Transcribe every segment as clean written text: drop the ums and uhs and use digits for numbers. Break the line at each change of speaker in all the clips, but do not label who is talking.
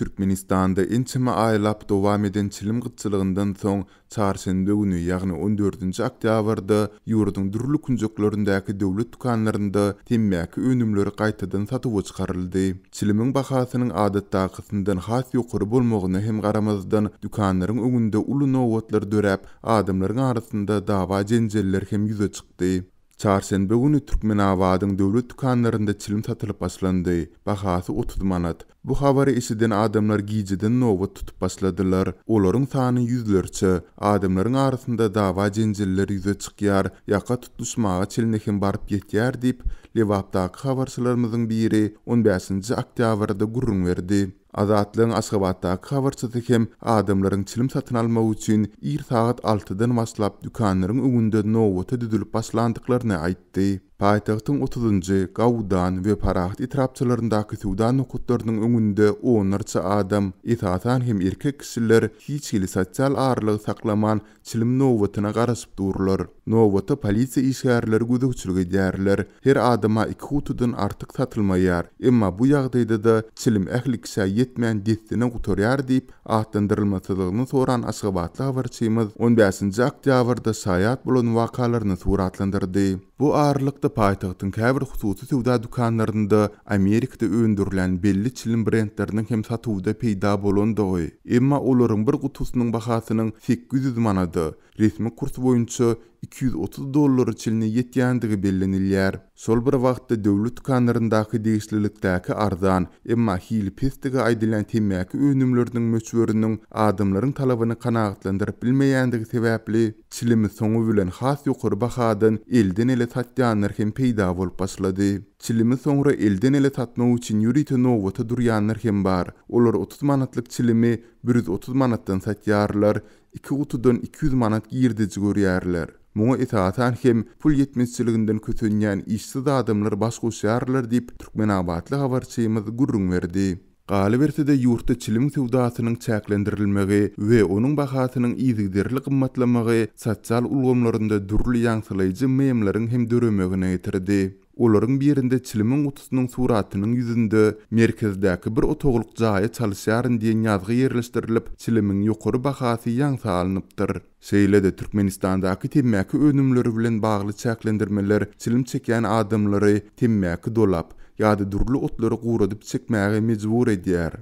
Türkmenistanda ençeme aýlap dowam eden çilim gytçylygyndan soň, çarşenbe güni, ýagny on dördünji oktýabrda ýurduň dürli künjeklerindäki döwlet dükanlarynda temmäki önümleri gaýtadan satuwa çykaryldy. Çilimiň bahasynyň adatdakysyndan has ýokary bolmagyna hem garamazdan, dükanlaryň öňünde uly nobatlar döräp, adamlaryň arasynda dawa-jenjeller hem ýüze çykdy. Çarşenbe güni Türkmenabadyň döwlet dükanlarynda çilim satylyp başlandy. Bahasy 30 manat. Bu habary eşiden adamlar gijeden nobat tutup başladylar. Olaryň sany ýüzlerçe. Adamlaryň arasynda dawa-jenjeller ýüze çykýar, ýaka tutluşmaga çenli hem baryp ýetýär diýip, Lebapdaky habarçylarymyzyň biri on bäşinji oktýabrda gürrüň berdi. Azatlygyň Aşgabatdaky habarçysy hem adamlaryň çilim satyn almak üçin ir sagat altydan başlap dükanlaryň öňünde nobata düzülip başlandyklaryny aýtdy. Paýtagtyň otuzynjy, Gaudan we Parahat etrapçalaryndaky söwda nokatlarynyň öňünde onlarça adam, esasan hem erkek kişiler hiç hili sosial aralygy saklaman çilim nobatyna garaşyp durlar. Nobata polisiýa işgärleri gözegçilik edýärler. Her adama iki gutudan artyk satylmaýar. Emma bu ýagdaýda-da çilim ähli kişä ýetmän dessine gutarýar diýip, atlandyrylmasyzlygyny soran aşgabatly habarçymyz on bäşinji oktýabrda şaýat bolan wakalaryny suratlandyrdy. Bu aralykda paýtagtyň käbir hususy söwda dükanlarynda Amerikada öndürilýän belli çilim brendleriniň hem satuwda peýda bolandygy, emma olaryň bir gutusynyň bahasynyň 800 manada, resmi kurs boýunça 230 dollara çenli ýetýändigi bellenilýär. Şol bir wagtda döwlet dükanlaryndaky degişlilikdäki arzan, emma hili pesdigi aýdylýan temmäki önümleriniň möçberiniň adamlaryň talabyny kanagatlandyryp bilmeýändigi sebäpli, Çilimi soňy bilen has ýokary bahadan elden-ele satýanlar hem peýda bolup başlady. Çilimi soňra elden-ele satmak üçin ýörite nobata durýanlar hem bar. Olar 30 manatlyk çilimi 130 manatdan satýarlar, iki gutudan 200 manat girdeji görýärler. Muňa esasan hem pul ýetmezçiliginden kösenýän işsiz adamlar baş goşýarlar diýip, türkmenabatly habarçymyz gürrüň berdi. Galyberse-de, ýurtda çilim söwdasynyň çäklendirilmegi we onuň bahasynyň yzygiderli gymmatlamagy sosial ulgamlarynda dürli ýaňsylaýjy memleriň hem döremegine getirdi. Olaryň birinde çilimiň gutusynyň suratynyň ýüzünde Merkezdäki bir otaglyk jaýa çalyşýaryn diýen ýazgy ýerleşdirilip, çilimiň ýokary bahasy ýaňsa alnypdyr. Şeýle-de, Türkmenistandaky temmäki önümleri bilen bagly çäklendirmeler çilim çekýän adamlary temmäki dolap ýa-da dürli otlary guradyp çekmäge mejbur edýär.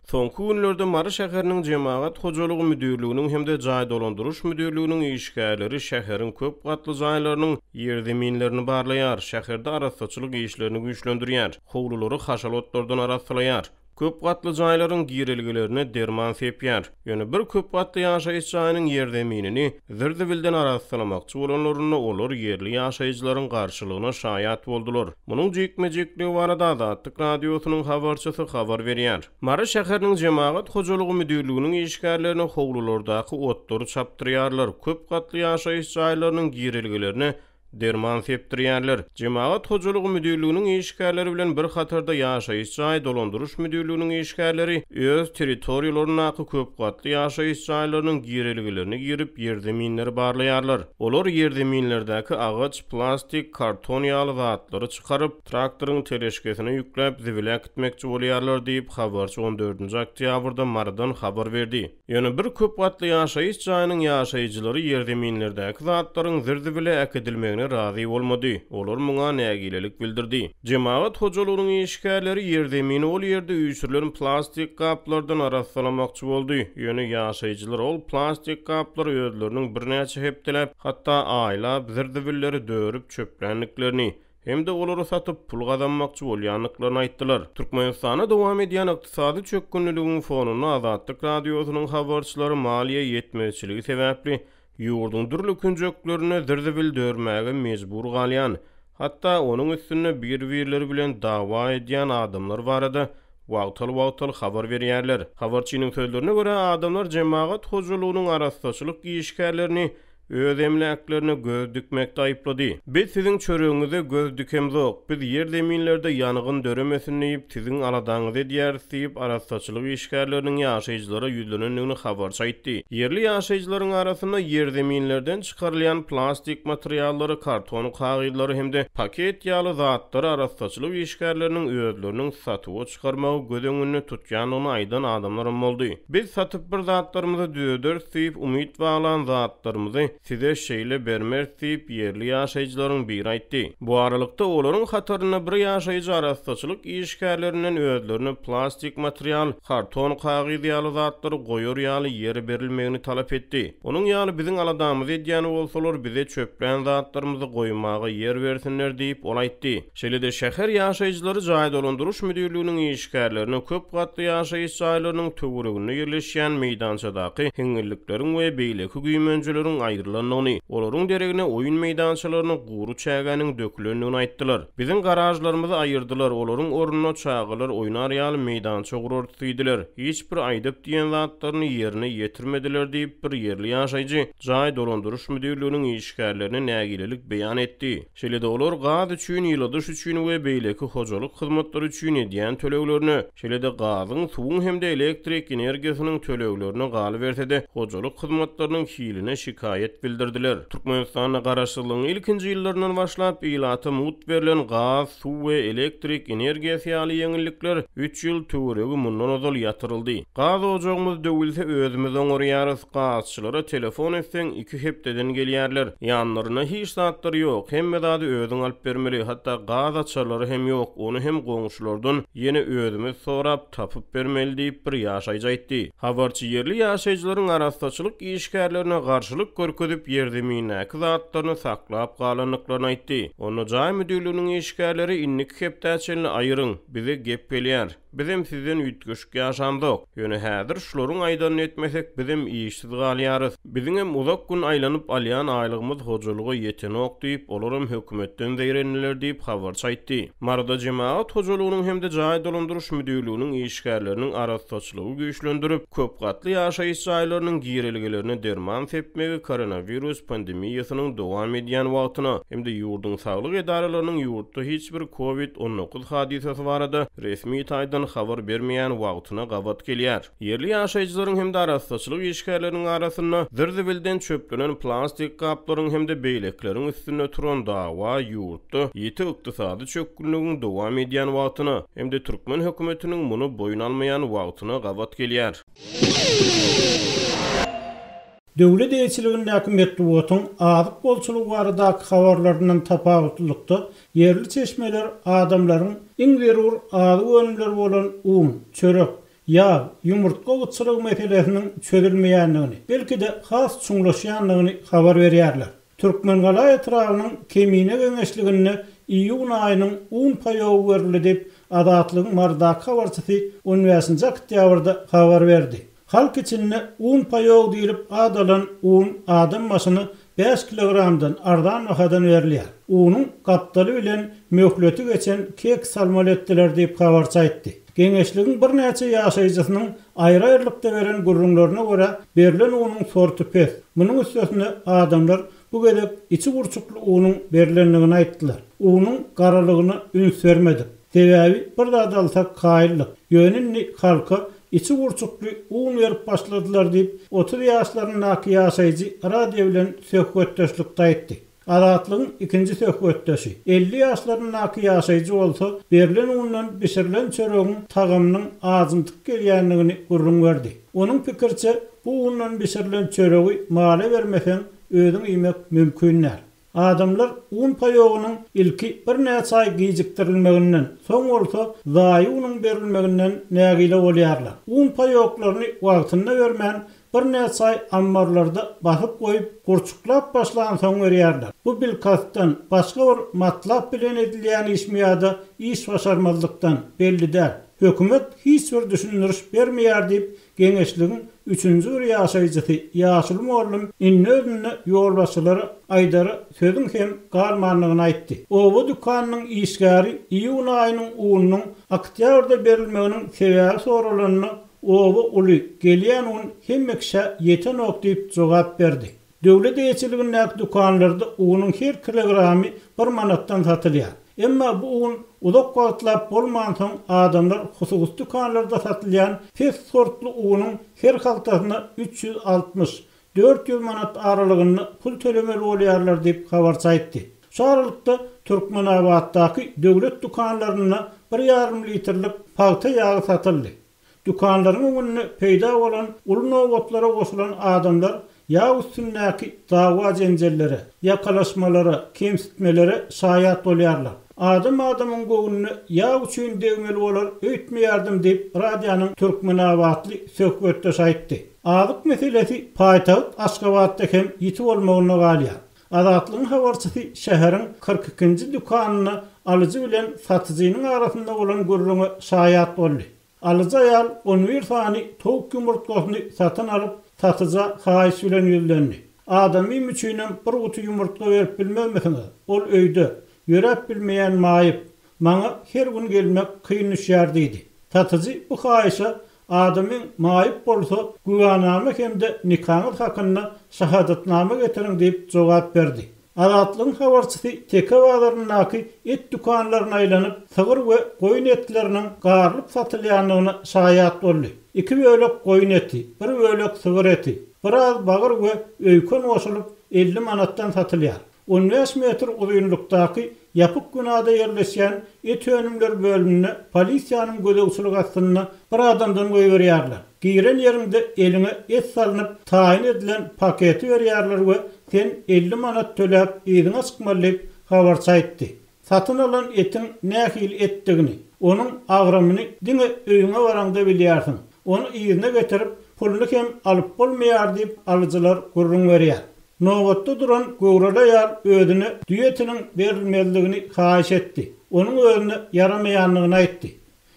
Soňky günlerde Mary şäheriniň Jemagat hojalygy müdirliginiň hem-de Jaý dolandyryş müdirliginiň işgärleri şäheriň köp gatly jaýlarynyň ýerzeminlerini barlaýar, şäherde arassaçylyk işlerini güýçlendirýär, howlulary haşal otlardan arassalaýar. Köp gatly jaýlaryň girelgelerine derman sepýär. Ýöne bir köp gatly ýaşaýyş jaýynyň ýerzeminini zir-zibilden arassalamakçy bolanlarynda olar ýerli ýaşaýjylaryň garşylygyna şaýat boldular. Munuň jikme-jikligi barada Azatlyk Radiosynyň habarçysy habar berýär. Mary şäheriniň Jemagat hojalygy müdirliginiň işgärlerine howlulardaky otlary çapdyrýarlar, köp gatly ýaşaýyş jaýlarynyň girelgelerine Derman sepdirýärler. Jemagat hojalygy müdirliginiň işgärleri bilen bir hatarda ýaşaýyş jaý dolandyryş müdirliginiň işgärleri öz territoriýalaryndaky köp gatly ýaşaýyş jaýlarynyň girelgelerine girip, ýerzeminleri barlaýarlar. Olar ýerzeminlerdäki agaç, plastik, karton ýaly zatlary çykaryp, traktoryň teleşkesine ýükläp, zibile äkitmekçi bolýarlar diýip, habarçy on dördünji oktýabrda Marydan habar berdi. Ýöne bir köp gatly ýaşaýyş jaýynyň ýaşaýjylary ýerzeminlerdäki zatlaryň zir-zibile äkidilmegine razy bolmady, olar muňa nägilelik bildirdi. Jemagat hojalygynyň işgärleri ýerzemini ol ýerde üýşürilen plastik gaplardan arassalamakçy boldy, ýöne ýaşaýjylar ol plastik gaplary özleriniň birnäçe hepdeläp, hatda aýlap zir-zibilleri dörüp çöpländiklerini, hem-de olary satyp pul gazanmakçy bolýandyklaryny aýtdylar. Türkmenistanda dowam edýän ykdysady çökgünliligiň fonunda Azatlyk Radiosynyň habarçylary maliýe ýetmezçiligi sebäpli ýurduň dürli künjeklerinde zir-zibil dörmäge mejbur galýan, hatda onuň üstünde bir-birleri bilen dawa edýän adamlar barada wagtal-wagtal habar berýärler. Habarçynyň sözlerine görä, adamlar jemagat hojalygynyň arassaçylyk işgärlerini. Öz emläklerine göz dikmekde aýyplady. Biz siziň çöregiňize göz dikemzok, biz ýer-zeminlerde ýangyn döremesin diýip, siziň aladaňyzy edýäris diýip, arassaçylyk işgärleriniň ýaşaýjylara ýüzlenendigini habarçy aýtdy. Ýerli ýaşaýjylaryň arasynda ýerzeminlerden çykarylýan plastik materiallary, karton kagyzlary hem-de paket ýaly zatlary arassaçylyk işgärleriniň özleriniň satuwa çykarmagy göz öňünde tutýandygyny aýdan adamlaram boldy. Biz satyp bir zatlarymyzy düzederis diýip umyt baglan zatlarymyzy size şeýle bermeris diýip, ýerli ýaşaýjylaryň biri aýtdy. Bu aralykda, olaryň hatarynda bir ýaşaýjy arassaçylyk işgärlerinden özlerine plastik material, karton kagyz ýaly zatlary goýar ýaly ýer berilmegini talap etdi. Onuň ýaly biziň aladamyzy edýän bolsalar, bize çöplän zatlarymyzy goýmaga ýer bersinler diýip, ol aýtdy. Şeýle-de şäher ýaşaýjylary jaý dolandyryş müdirliginiň işgärlerine köp gatly ýaşaýyş jaýlarynyň töwereginde ýerleşýän meýdançadaky hiňňillikleriň we beýleki güýmenjeleriň aýrylandygyny, olaryň deregine oýun meýdançalaryna gury çägäniň dökülendigini aýtdylar. Biziň garažlarymyzy aýyrdylar, olaryň ornuna çagalar oýnar ýaly meýdança gurarys diýdiler. Hiç bir aýdyp-diýen zatlaryny ýerine ýetirmediler diýip, bir ýerli ýaşaýjy jaý dolandyryş müdirliginiň işgärlerine nägilelik beýan etdi. Şeýle-de olar gaz üçin, ýyladyş üçin we beýleki hojalyk hyzmatlary üçin edýän töleglerine, şeýle-de gazyň, suwuň hem-de elektrik energiýasynyň töleglerine, galyberse-de, hojalyk hyzmatlarynyň hiline şikaýat bildirdiler. Türkmenistanda garaşsyzlygyň ilkinji ýyllaryndan başlap ilata mugt berlen gaz, suw we elektrik energiýasy ýaly ýeňillikler üç ýyl töweregi mundan ozal ýatyryldy. Gaz ojagymyz döwülse özümiz oňarýarys. Gazçylara telefon etseň, iki hepdeden gelýärler. Ýanlarynda hiç zatlary ýok, hemme zady özüň alyp bermeli, hatda gaz açarlary hem ýok, ony hem goňşulardan ýene özümiz sorap, tapyp bermeli diýip, bir ýaşaýjy aýtdy. Habarçy ýerli ýaşaýjylaryň arassaçylyk işgärlerine garşylyk görkezip, ýerzemindäki zatlaryny saklap galandyklaryny aýtdy. Onda jaý müdirliginiň işgärleri indiki hepdä çenli aýyryň, bize gep gelýär. Bizem sizden üýtgeşik ýaşamzok. Ýöne häzir şularyň aýdanyny etmesek bizem işsiz galýarys. Biziňem uzak gün aýlanyp alýan aýlygymyz hojalyga ýetenok diýip, olaram hökümetden zeýrendiler diýip, habarçy aýtdy. Maryda jemagat hojalygynyň hem-de jaý dolandyryş müdirliginiň işgärleriniň arassaçylygy güýçlendirip, köp gatly ýaşaýyş jaýlarynyň girelgelerine derman sepmegi koronawirus pandemiýasynyň dowam edýän wagtyna hem-de ýurduň saglyk edaralarynyň ýurtda hiç bir covid 19 hadysasy barada resmi taýdan habar bermeýän wagtyna gabat gelýär. Ýerli ýaşaýjylaryň hem-de arassaçylyk işgärleriniň arasynda zir-zibilden çöplenen plastik gaplaryň hem-de beýlekileriň üstünde turan dawa ýurtda ýiti ykdysady çökgünligiň dowam edýän wagtyna hem-de türkmen hökümetiniň muny boýun almaýan wagtyna gabat gelýär.
Döwlet eýeçiligindäki metbugatyň azyk bolçulygy baradaky habarlaryndan tapawutlylykda, ýerli çeşmeler adamlaryň iň zerur azyk önümleri bolan un, çörek, ýag, ýumurtga gytçylygy meselesiniň çözülmeýändigini, belki-de has çuňlaşýandygyny habar berýärler. Türkmengala etrabynyň Kemine geňeşliginde iýun aýynyň un paýogy berildi diýip, Azatlygyň Marydaky habarçysy on bäşinji oktýabrda habar berdi. Halk içinde un paýok diýlip ad alan un adam başyna bäş kilogramdan arzan bahadan berilýär. Unuň gapdaly bilen möhleti geçen keks almaly etdiler diýip habarçy aýtdy. Geňeşligiň birnäçe ýaşaýjysynyň aýry-aýrylykda beren gürrüňlerine görä, berlen unuň sorty pes. Munuň üstesine adamlar bu gezek içi gurçukly unuň berlendigini aýtdylar. Unuň garalygyna üns bermedik. Sebäbi bir zat alsak kaýyldyk. Ýöne indi halka içi gurçukly un berip başladylar diýip, 30 ýaşlaryndaky ýaşaýjy radio bilen söhbetdeşlikde aýtdy. Azatlygyň ikinji söhbetdeşi, 50 ýaşlaryndaky ýaşaýjy bolsa, berlen undan bişirilen çöregiň tagamynyň ajymtyk gelýändigini gürrüň berdi. Onuň pikiriçe, bu undan bişirilen çöregi mala bermeseň, özüň iýmek mümkin däl. Adamlar un paýogynyň ilki birnäçe aý gijikdirilmeginden, soň bolsa zaýa unuň berilmeginden nägile bolýarlar. Un paýoklaryny wagtynda bermän, birnäçe aý ammarlarda basyp goýup, gurçuklap başlansoň berýärler. Bu bilkastdan, başga bir matlap bilen edilýän işmi ýa-da iş başarmazlykdan, belli däl. Hökümet hiç bir düşündiriş bermeýär diýip, Geňeşligiň üçünji bir ýaşaýjysy ýaşuly mugallym indi özünde ýolbaşçylara aýdara sözüň hem galmandygyny aýtdy. Oba dükanynyň işgäri iýun aýynyň ununyň oktýabrda berilmeginiň sebäbi soralanda, oba uly, gelýän un hemme kişä ýetenok diýip jogap berdi. Döwlet eýeçiligindäki dükanlarda unuň her kilogramy bir manatdan satylýar. Emma bu un uzak wagtlap bolmansoň, adamlar hususy dükanlarda satylýan pes sortly unuň her haltasyna 360, 400 manat aralygynda pul tölemeli bolýarlar diýip, habarçy aýtdy. Şu aralykda, Türkmenabatdaky döwlet dükanlarynda bir ýarym litrlik pagta ýagy satyldy. Dükanlaryň öňünde peýda bolan uly nobatlara goşulan adamlar ýag üstündäki dawa-jenjellere, ýakalaşmalara, kemsitmelere şaýat bolýarlar. Adam adamyň göwnüne ýag üçin degmeli bolar öýtmeýärdim diýip, radionyň türkmenabatly söhbetdeşi aýtdy. Azyk meselesi paýtagt Aşgabatda hem ýiti bolmagynda galýar. Azatlygyň habarçysy şäheriň 42-nji dükanynda alyjy bilen satyjynyň arasynda bolan gürrüňe şaýat boldy. Alyjy aýal on bir sany towuk ýumurtgasyny satyn alyp, satyja haýyş bilen ýüzlendi. Adamym üçinem bir guty ýumurtga berip bilmezmisiňiz? Ol öýde, ýöräp bilmeýän maýyp. Maňa her gün gelmek kyn düşýär diýdi. Satyjy bu haýyşa Adamyň maýyp bolsa, güwänama hem-de nikaňyz hakynda şahadatnama getiriň diýip jogap berdi. Azatlygyň habarçysy Teke bazaryndaky et dükanlaryna aýlanyp, sygyr we goýun etleriniň garylyp satylýandygyna şaýat boldy. Iki bölek goýun eti, bir bölek sygyr eti, biraz bagyr we öýken goşulyp, 50 manatdan satylýar. On bäş metr uzynlykdaky ýapyk binada ýerleşýän et önümleri bölüminde polisiýanyň gözegçiligi astynda bir adamdan goýberýärler. Giren ýeriňde eliňe et salnyp taýyn edilen paketi berýärler we sen 50 manat töläp yzyňa çykmaly diýip, habarçy aýtdy. Satyn alan etiň nähili etdigini, onuň agramyny diňe öýüňe baraňda bilýärsiň. Ony yzyna getirip, puluny hem alyp bolmaýar diýip, alyjylar gürrüň berýär. Nobatda duran göwreli aýal özüne düýe etiniň berilmezligini haýyş etdi. Onuň özüne ýaramaýandygyny aýtdy.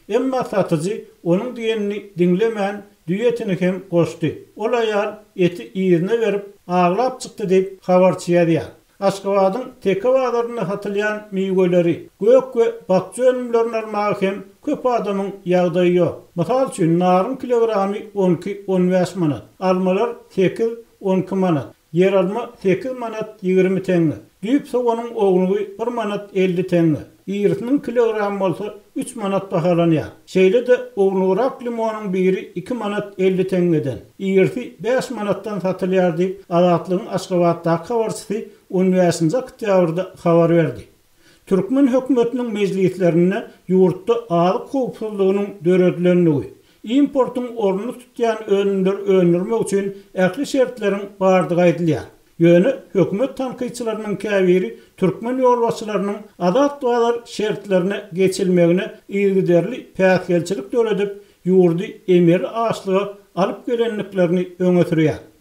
Emma satyjy onuň diýenini diňlemän, düýe etini hem goşdy. Ol aýal eti yzyna berip, aglap çykdy diýip, habarçy ýazýar. Aşgabadyň Teke bazarynda satylýan miweleri, gök we bakja önümlerini almaga hem köp adamyň ýagdaýy ýok. Mysal üçin, naryň kilogramy on iki, on bäş manat, almalar sekiz, 12 manat, ýeralma sekiz manat 20 teňňe, düýp soganyň ownugy bir manat 50 teňňe, irisiniň kilogramy bolsa üç manat bahalanýar. Şeýle-de ownugrak limonyň biri iki manat 50 teňňeden, irisi bäş manatdan satylýar diýip, Azatlygyň Aşgabatdaky habarçysy on bäşinji oktýabrda habar berdi. Türkmen hökümetiniň mejlislerinde ýurtda azyk howpsuzlygynyň döredilendigi, Importyň ornuny tutýan önümleri öndürmek üçin ähli şertleriň bardygy aýdylýar. Ýöne hökümet tankytçylarynyň käbiri türkmen ýolbaşçylarynyň azat bazar şertlerine geçilmegine yzygiderli päsgelçilik döredip, ýurdy emeli açlyga alyp gelendiklerini öňe sürýär.